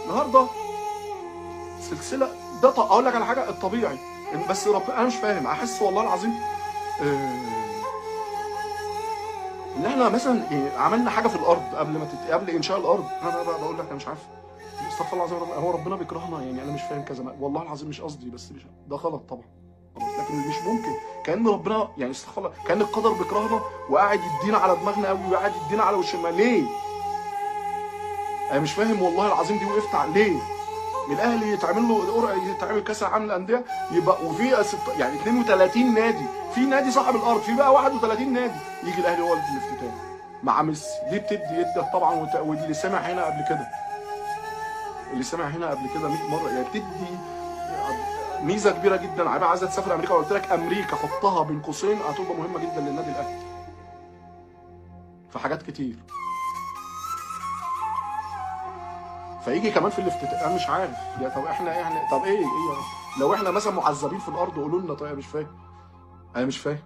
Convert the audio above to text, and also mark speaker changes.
Speaker 1: النهارده سلسلة ده. اقول لك على حاجة، الطبيعي بس ربنا انا مش فاهم، احس والله العظيم ان احنا مثلا عملنا حاجة في الارض قبل ما قبل انشاء الارض. انا بقى بقول لك انا مش عارف، استغفر الله العظيم، هو ربنا بيكرهنا يعني؟ انا مش فاهم كذا والله العظيم، مش قصدي، بس مش ده غلط طبعا، لكن مش ممكن كأن ربنا يعني استغفر الله، كأن القدر بيكرهنا وقاعد يدينا على دماغنا قوي وقاعد يدينا على وشنا ليه؟ انا مش فاهم والله العظيم، دي وقفت على ليه؟ الاهلي يتعمل له قرعه، يتعمل كاس العالم للاندية، يبقى وفي يعني 32 نادي، في نادي صاحب الارض، في بقى 31 نادي، يجي الاهلي هو اللي في الافتتاح مع ميسي. دي بتدي يده طبعا، واللي سمع هنا قبل كده، اللي سمع هنا قبل كده 100 مرة، يعني بتدي ميزة كبيرة جدا. عايزه عايزه تسافر امريكا، قلت لك امريكا حطها بين قوسين، هتبقى مهمة جدا للنادي الاهلي في حاجات كتير. فيجي كمان في الافتتاح، انا مش عارف يا طب احنا طب ايه لو احنا مثلا معذبين في الارض قولوا لنا. طيب مش فاهم، انا مش فاهم.